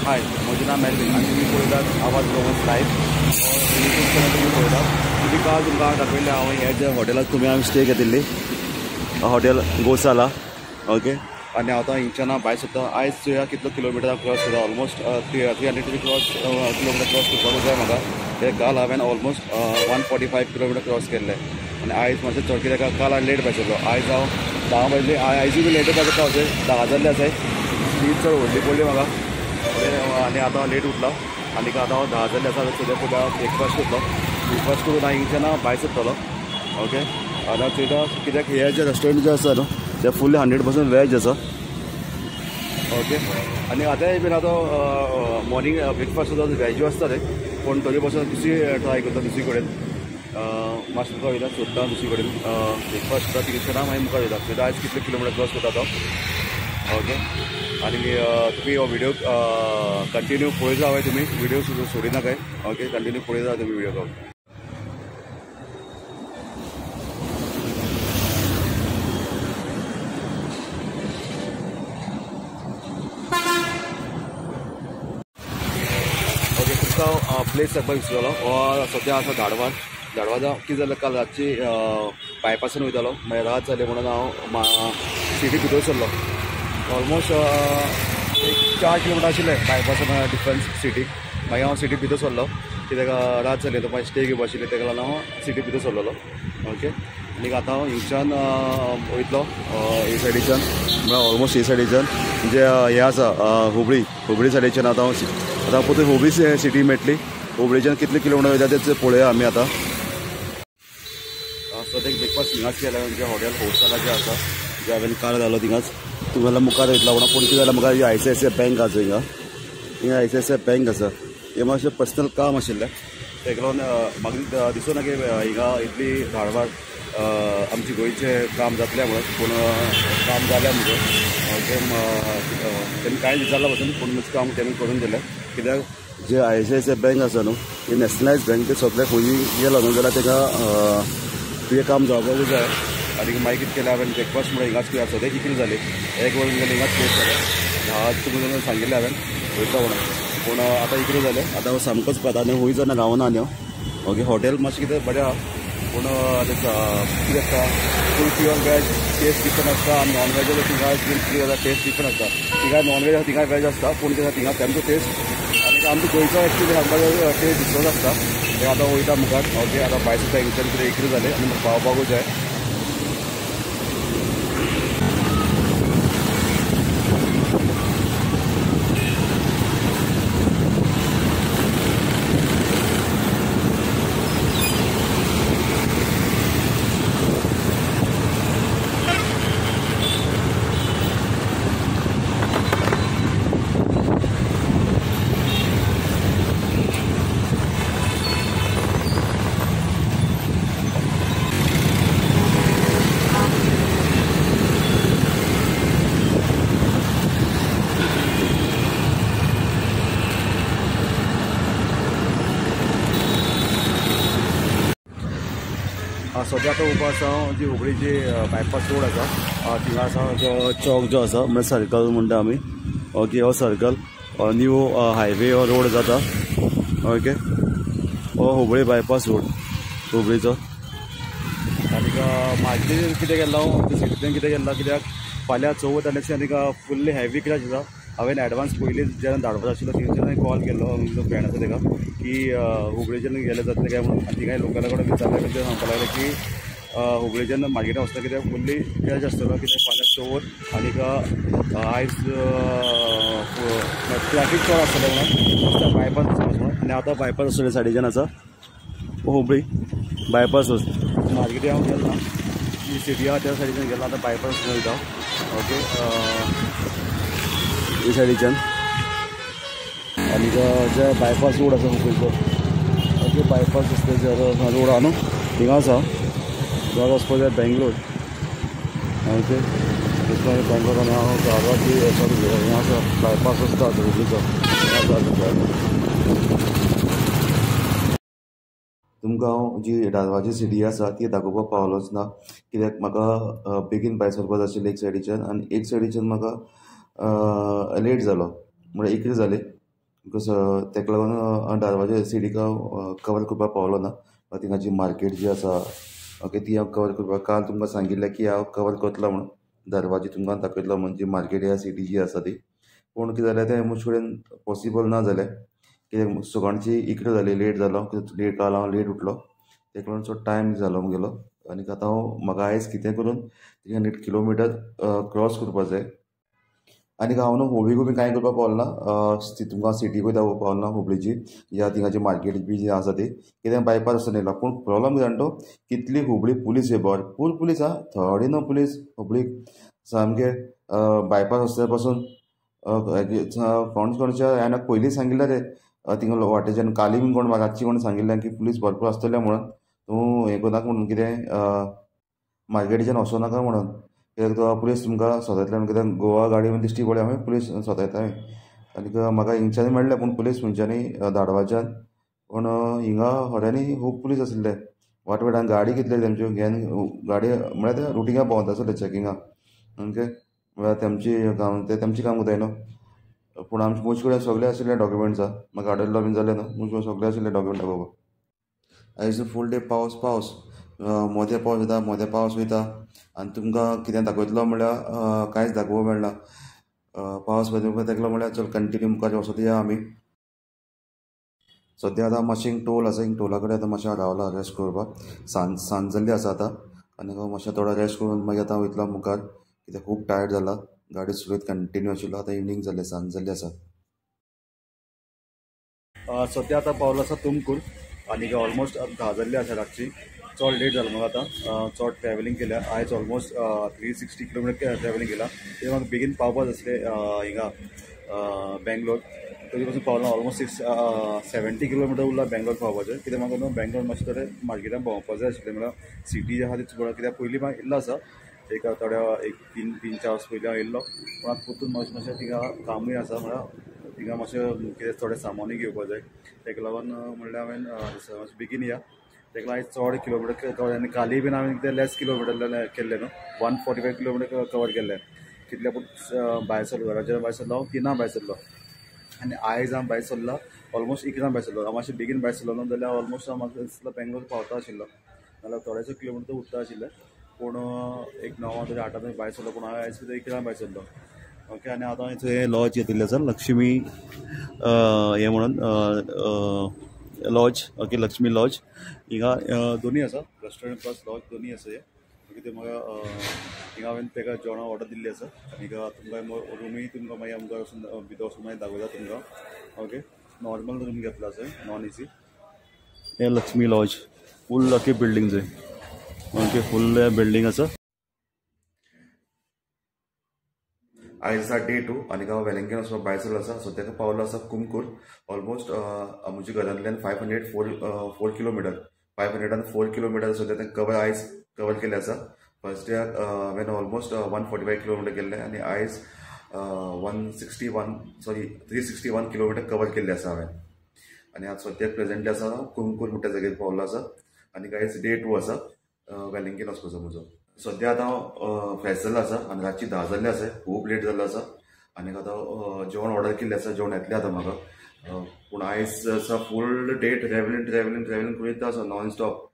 हाय, म्हजें नांव मेलवीन आनी तुमी पळयतात आवाज गोवन्स लायव्ह यूट्यूब चॅनल. तुमी पळयतात तुमी काल तुमकां दाखयल्लें हांव ह्या ज्या हॉटेलाक तुमी हांवें स्टे घेतिल्ली हॉटेल गोसाला. ओके, आनी हांव आतां हिंगच्यान भायर सरता. आयज चोया कितलो किलोमिटर क्रॉस करता. ऑलमोस्ट 300 क्रॉस किलोमिटर क्रॉस करपाक जाय म्हाका. कित्याक काल हांवें ऑलमोस्ट 145 किलोमिटर क्रॉस केल्ले आनी आयज मातशें चड कित्याक काल हांव लेट भायर सरलो. आयज हांव 10 वाजले, आयजूय बी लेट भायर सरता. 10 जाल्ले आसाय, ती चड व्हडली पडली म्हाका आनी आतां हांव लेट उठला आनी आतां हांव 10 जाल्ले आसा. सद्या पयलीं हांव ब्रेकफास्ट करतलो. ब्रेकफास्ट करून हांव हिंगच्यान भायर सरतलो. ओके, आतां चोयता कित्याक हे जे रेस्टॉरंट जे आसा न्हू ते फुल्ली 100% वेज आसा. ओके, आनी आतांय बीन आतां मॉर्निंग ब्रेकफास्ट सुद्दां वेजूय आसता ते, पूण तरी पासून दुसरी ट्राय करता दुसरी कडेन. मातशें मुखार वयता सोदता दुसरी कडेन ब्रेकफास्ट सुद्दां तिनशें मागीर मुखार वयता. चोयता आयज कितले किलोमिटर क्रॉस करता तो. ओके, आनी तुमी हो व्हिडिओ कंटिन्यू पळयत रावाय. तुमी व्हिडिओ सुद्दां सोडिनाकाय. ओके, कंटिन्यू पळयत राव तुमी व्हिडिओ. ओके, तुमकां प्लेस सांगपाक विसरलो. हो सद्या आसा धाडवान. धाडवान कितें जालें, काल रातची बायपासान वयतालो, मागीर रात जाली म्हणून हांव सिटी भितर सरलो. ऑलमोस्ट एक 4 किलोमिटर आशिल्लें बायपासान डिफरन्स सिटीक. मागीर हांव सिटी भितर सरलो कित्याक रात जाली, तो मागीर स्टे घेवपा आशिल्ली, तेका लागून हांव सिटी भितर सरलेलो. ओके, आनी आतां हांव हिंगच्यान वयतलो हे सायडीच्यान, म्हळ्यार ऑलमोस्ट हे सायडीच्यान जे हें आसा हुबळी, हुबळी सायडीच्यान आतां हांव आतां परतून हुबळी सिटी मेळटली. हुबळीच्यान कितले किलोमिटर वयता तें पळोवया आमी आतां. सद्याक ब्रेकफास्ट हिंगाच केला म्हणजे हॉटेल होटला जें आसा जें हांवें काल घालो थिंगाच. तुमी जाल्यार मुखार वयतलो म्हणून, पूण कितें जाल्यार म्हाका ICICI bank आसा हिंगा, हिंगा ICICI bank आसा. हें मातशें पर्सनल काम आशिल्लें, तेका लागून म्हाका दिसना की हिंगा इतली धाडवाड आमचे गोंयचें काम जातलें म्हणून, पूण काम जालें म्हजें. ओके, तेमी कांय विचारलां पसून, पूण काम तेमी करून दिलें. कित्याक जे ICICI bank आसा न्हू ही नॅशनलायज बँक, ते सगळे खंय गेलो न्हू जाल्यार तेका तुजें काम जावपाकूच जाय. आनी मागीर कितें केलें हांवें ब्रेकफास्ट म्हणून हिंगाच कितें सद्याक इकरा जाली, 1 वर गेलें हिंगाच प्लेस जालें. 10 तुमकां सांगिल्लें हांवें वयता म्हणून, पूण आतां 11 जालें. आतां हांव सामकोच पावता आनी खंय जाणा गावना आनी हांव. ओके, हॉटेल मातशें कितें बरें आहा, पूण कितें आसता full pure veg taste different आसता आनी नॉन वेज थिंगा कितें जाता टेस्ट डिफरंट आसता. थिंगा नॉन वेज आसा थिंगा वेज आसता, पूण कितें थिंगा तांचो टेस्ट आनी आमचो गोंयचो एक्चुली सांगपाक टेस्ट दुसरोच आसता. ते आतां वयता मुखार. ओके, आतां भायर सरता हिंगच्यान कितें 11 जालें आनी म्हाका पावपाकूच जाय. सद्या आतां उबो आसा हांव जी हुबळीची बायपास रोड आसा थिंगा आसा जो चौक जो आसा म्हळ्यार सर्कल म्हणटा आमी. ओके, हो सर्कल न्यू हायवे हो रोड जाता. ओके, हो हुबळी बायपास रोड हुबळीचो. आनीक म्हाजे कितें केल्लो हांव सिटींतल्यान कितें केल्लां, कित्याक फाल्यां चवथ आनी आनीक फुल्ली हेवी क्रॅश आसा. हांवें एडवान्स पयलीं जेन्ना धाडपाचो आशिल्लो थंयच्यान कॉल केल्लो फ्रेंड आसा तेका की हुबळीच्यान गेले जातलें काय म्हणून. आनी थिंगाय लोकला कडेन विचारलें, ते सांगपाक लागले की हुबळीच्यान मार्केटान वचता कित्याक फुल्ली क्रॅश आसतलो, कित्याक फाल्यां चवथ आनीक आयज ट्रॅफीक चड आसतलें म्हणून बायपास आसा म्हणून. आनी आतां बायपास आसतलें सायडीच्यान आसा हुबळी बायपास मार्केटी हांव गेलो ना, ही सिटी आसा त्या सायडीच्यान गेलो. आतां बायपास वयता. ओके, हे सायडीच्यान आनी जे बायपास रोड आसा हुबळीचो. ओके, बायपास आसता जे रोड आहा न्हू थिंगा आसा, हांगा वचपाक जाय बेंगलोर. ओके, बेंगलोर आनी हांव धारवाड सॉरी हिंगा आसा बायपास रस्तो आसा हुबळीचो. तुमकां हांव जी धारवाडची सिटी आसा ती दाखोवपाक पावलोच ना, कित्याक म्हाका बेगीन भायर सरपाक जाय आशिल्लें एक सायडीच्यान आनी एक सायडीच्यान म्हाका लेट जालो, म्हळ्यार 11 जाले. Because ताका लागून दारवाजे सिटीक हांव कवर करपाक पावलो ना. थिंगाची मार्केट जी आसा, ओके, ती हांव कवर करपाक काल तुमकां सांगिल्लें की हांव कवर करतलो म्हणून दारवाजी तुमकां दाखयतलो म्हणून जी मार्केट ह्या सिटी जी आसा ती. पूण कितें जालें तें मुज कडेन पॉसिबल ना जालें, कित्याक सकाळची 11 जाली, लेट जालो, लेट काल हांव लेट उठलो, ताका लागून चड टायम जालो मुगेलो. आनी आतां हांव म्हाका आयज कितें करून 300 किलोमिटर क्रॉस करपा जाय. आनी हांव न्हू हुबळीकूय बी कांय करपाक पावलो ना, तुमकां सिटीकूय दाखोवपाक पावलो ना हुबळीची या थिंगाची मार्केट बी जी आसा ती, कित्याक बायपास आसून येयला. पूण प्रोब्लम कितें जाणा तो, कितली हुबळी पुलीस भरपूर पुलीस आहा, थोडी न्हू पुलीस हुबळीक सामके बायपास रस्त्या पासून कोण कोणच्या हांवें पयलीं सांगिल्लें रे थिंगा वाटेच्यान काली बीन कोण रातची कोण सांगिल्लें की पुलीस भरपूर आसतले म्हणून तूं हें करनाका म्हणून, कितें मार्केटीच्यान वचों नाका म्हणून, कित्याक तो पुलीस तुमकां सोदयतले म्हणून. कित्याक गोवा गाडी बीन दिश्टी पडली हांवें पुलीस सोदयता हांवें. आनीक म्हाका हिंगच्यानूय मेळ्ळें पूण पुलीस खंयच्यांनी धाडवाच्यान, पूण हिंगा खऱ्यांनी खूब पुलीस आशिल्ले वाट वाटान गाडी कितले तेमच्यो घेवन गाडी म्हळ्यार ते रुटिंगा भोंवता आसले चॅकिंगा, ओके, म्हळ्यार तेमची काम ते तेमची काम करताय न्हू. पूण आमचे मुज कडेन सगळे आशिल्ले डॉक्युमेंट्स आहा, म्हाका आडयल्लो बीन जालें न्हू, मुज कडेन सगळे आशिल्ले डॉक्युमेंट दाखोवपाक. आयज फूल डे पावस पावस, मोदें पावस येता मोदें पावस वयता आनी तुमकां कितें दाखयतलो म्हळ्यार कांयच दाखोवंक मेळना. पावस ताका लागून म्हळ्यार चल कंटिन्यू मुखार वचत या आमी. सद्या आतां मातशें टोल आसा, हिंग टोला कडेन आतां मातशें रावला रेस्ट करपाक. सांज सांज जाल्ली आसा आतां आनी मातशें थोडो रेस्ट करून मागीर आतां वयतलो मुखार, कित्याक खूब टायर्ड जाला, गाडी चलयत कंटिन्यू आशिल्लो. आतां इवनींग जाल्लें, सांज जाल्ली आसा. सद्या आतां पावलो आसा तुमकूर आनी ऑलमोस्ट 10 जाल्ली आसा रातची. चड लेट जालो म्हाका आतां, चड ट्रॅव्हलिंग केल्या आयज, ऑलमोस्ट 360 किलोमिटर ट्रॅव्हलिंग केला. ते म्हाका बेगीन पावपाक आसलें हिंगा बेंगलोर, तरी पासून पावलो ऑलमोस्ट 670 किलोमिटर उरला बेंगलोर पावपाचें. कित्याक म्हाका न्हू बेंगलोर मातशें थोडें मार्केटान भोंवपाक जाय आशिल्लें, म्हळ्यार सिटी जी आसा ती पळय, कित्याक पयलीं म्हाका येयल्लो आसा एक थोड्या एक 3-4 वर्सां पयलीं हांव येयल्लो, पूण आतां परतून मातशें मातशें थिंगा कामूय आसा, म्हळ्यार थिंगा मातशें कितें थोडें सामानूय घेवपाक जाय, ताका लागून म्हणल्यार हांवें मातशें बेगीन या, ताका लागून आयज चड किलोमिटर कवर. आनी काली बीन हांवें कितें लेस किलोमिटर केल्लें न्हू, 145 किलोमिटर कवर केल्लें. कितले पूण भायर सरलो घराच्या भायर सरलो हांव 3 भायर सरलो आनी आयज हांव भायर सरला ऑलमोस्ट 11 भायर सरलो. हांव मातशें बेगीन भायर सरलो न्हू जाल्यार ऑलमोस्ट हांव म्हाका दिसता बेंगलोर पावता आशिल्लो, नाल्यार थोडेशे किलोमिटर उरता आशिल्ले. पूण एक 9 तरी 8 भायर सरलो, पूण हांव आयज कितें 11 भायर सरलो. ओके, आनी आतां थंय लॉज घेतिल्लें आसा लक्ष्मी हें म्हणून लॉज, ओके, लक्ष्मी लॉज. हिंगा दोनी आसा, रेस्टोरंट प्लस लॉज दोनी आसा हे. ओके, ते म्हाका हिंगा हांवें ताका जेवणा ऑर्डर दिल्ली आसा आनी तुमकां रुमूय तुमकां मागीर आमकां वचून भितर वचून मागीर दाखयता तुमकां. ओके, नॉर्मल रूम घेतला आसा, नॉन एसी. हे लक्ष्मी लॉज फूल अख्खी बिल्डींग जाय. ओके, फूल बिल्डींग आसा. आयज आसा डे 2 आनी हांव वेलिंगटन वचपाक भायर सरलो आसा. सद्याक पावलो आसा कुमकूर. ऑलमोस्ट म्हज्या घरांतल्यान 504 किलोमिटर, 504 किलोमिटर सद्या तें कवर आयज कवर केल्लें आसा. फर्स्ट डेक हांवें ऑलमोस्ट 145 किलोमिटर केल्लें आनी आयज 361 किलोमिटर कवर केल्लें आसा हांवें. आनी आतां सद्याक प्रेजेंटली आसा कुमकूर म्हणटा जाग्यार पावलो आसा आनी आयज डे 2 आसा वेलिंगटन वचपाचो म्हजो. सद्या आतां हांव फ्रेश जाल्लो आसा आनी रातची 10 जाल्ली आसा, खूब लेट जाल्लो आसा आनी आतां जेवण ऑर्डर केल्लें आसा, जेवण येतलें आतां म्हाका. पूण आयज आसा full day travelling travelling travelling करीत आसा नॉन स्टॉप.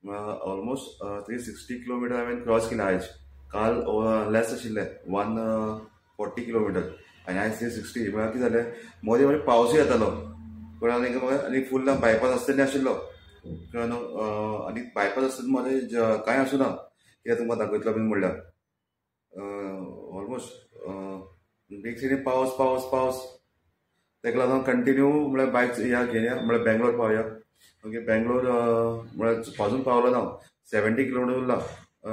ऑलमोस्ट 360 किलोमिटर हांवें क्रॉस केलें आयज. काल लेस आशिल्लें 140 किलोमिटर आनी आयज 360. म्हळ्यार कितें जालें, मदीं मदीं पावसूय येतालो, पूण आनी म्हाका आनी फूल बायपास आसतलें आशिल्लो, कळ्ळें न्हू. आनी बायपास आसतना मदीं कांय आसूना, कित्याक तुमकां दाखयतलो बीन म्हणल्यार ऑलमोस्ट एक सायडीन पावस पावस पावस, ताका लागून कंटिन्यू म्हळ्यार बायक या घेवया म्हळ्यार बेंगलोर पावया. ओके, बेंगलोर म्हळ्यार अजून पावलो ना, 70 किलोमिटर उरला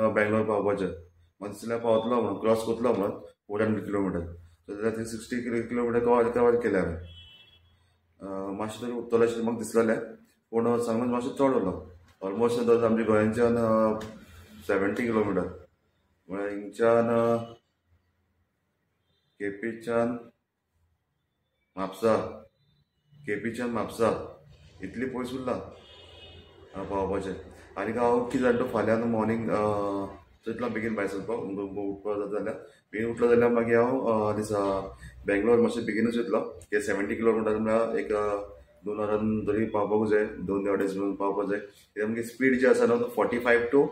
बेंगलोर पावपाचें. म्हाका दिसलें पावतलो म्हणून, क्रॉस करतलो म्हणून 400 किलोमिटर, सो जाल्यार 360 किलोमिटर कवर केलें हांवें. मातशें तरी उरतलें अशें म्हाका दिसलेलें, पूण सांगून मातशें चड उरलो. ऑलमोस्ट आमच्या गोंयच्यान 70 किलोमिटर, म्हळ्यार हिंगच्यान केपेच्यान म्हापसा, केपीच्यान म्हापसा इतली पयस उरला पावपाचें. आनी हांव कितें जाणा, फाल्यां मॉर्निंग सो इतलो बेगीन भायर सरपाक उठपाक जाता जाल्यार बेगीन उठलो जाल्यार मागीर हांव दिसा बेंगलोर मातशें बेगीनूच वयतलो. ते 70 किलोमिटर म्हळ्यार एक 2 वरां तरी पावपाकूच जाय, 2 ते 2.5 पावपाक जाय. कित्याक मागीर स्पीड जी आसा न्हू 45 to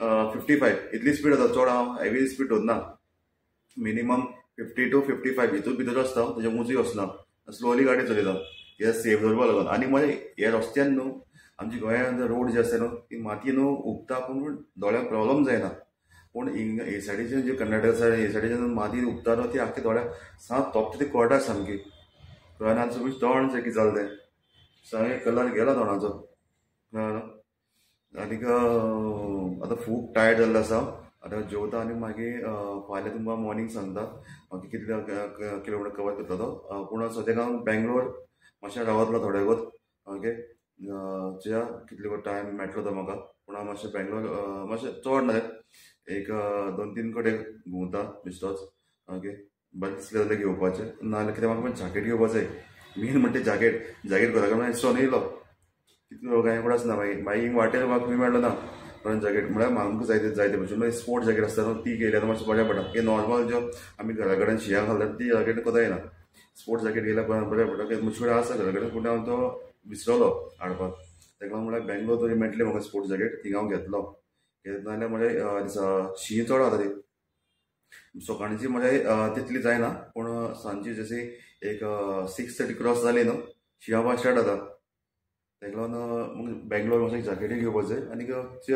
55 इतली स्पीड आसा. चड हांव हेवी स्पीड दवरना, मिनिमम 50 to 55 हितून भितर आसता, तेजे उंचूय वचना, स्लोली गाडी चलयता कित्याक सेफ दवरपा लागून. आनी मागीर हे रस्त्यान न्हू आमच्या गोंयांत रोड जे आसता न्हू ती माती न्हू उबता, पूण दोळ्यांक प्रॉब्लम जायना. पूण हिंगा हे सायडीच्यान जे कर्नाटक सायड हे सायडीच्यान माती उबता न्हू ती आख्खे दोळ्याक सामकी तोपता, ती कळटा सामकी. कळना आनी सगळी तोंड सारकी जालें तें सामकें कलर गेला तोंडाचो. कळ्ळें आनीक आतां खूब टायर्ड जाल्लो आसा. आतां जेवता आनी मागीर फाल्यां तुमकां मॉर्निंग सांगता मागीर कितले किलोमिटर कवर करता तो. पूण सद्याक हांव बेंगलोर मातशें रावतलो थोडे वत. ओके चोया कितलो टायम मेळटलो तो म्हाका. पूण हांव मातशें बेंगलोर मातशें चड न्हय एक 2-3 कडेन घुंवता बेश्टोच. ओके बरें दिसलें जाल्यार घेवपाचें, नाजाल्यार कितें म्हाका जॅकेट घेवपा जाय. मेन म्हणटा तें जॅकेट, जॅकेट घरा कडेन दिसोन येयलो कितलो कांय कडेन आसना. मागीर मागीर वाटेर म्हाका खंय मेळ्ळो ना कारण जॅकेट म्हळ्यार म्हाका जाय ते जाय ते भशेन स्पोर्ट जॅकेट आसता न्हू ती घेयल्यार मातशें बरें पडटा. की नॉर्मल ज्यो आमी घरा कडेन शिंया घालतात ती जॅकेट कोता येना. स्पोर्ट जॅकेट घेयल्यार बरें पडटा. कित्याक म्हजे कडेन आसा घरा कडेन, पूण हांव तो विसरलो हाडपाक. ताका लागून म्हळ्यार बेंगलोर तरी मेळटलें म्हाका स्पोर्ट जॅकेट, थिंगा हांव घेतलो. कित्याक नाजाल्यार म्हळ्यार शीं चड जाता ती सकाळची म्हळ्यार तितली जायना, पूण सांजची जशी एक 6:30 क्रॉस जाली न्हू शिंया स्टार्ट जाता. ताका लागून मग बेंगलोर मातशें जॅकेटूय घेवपाक जाय आनीक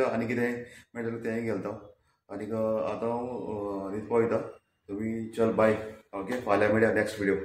आनी कितें मेळटलें तेंय घेता. आनीक आतां हांव न्हिदपा वयता. तुमी चल बाय. ओके फाल्यां मेळया नेक्स्ट व्हिडियो.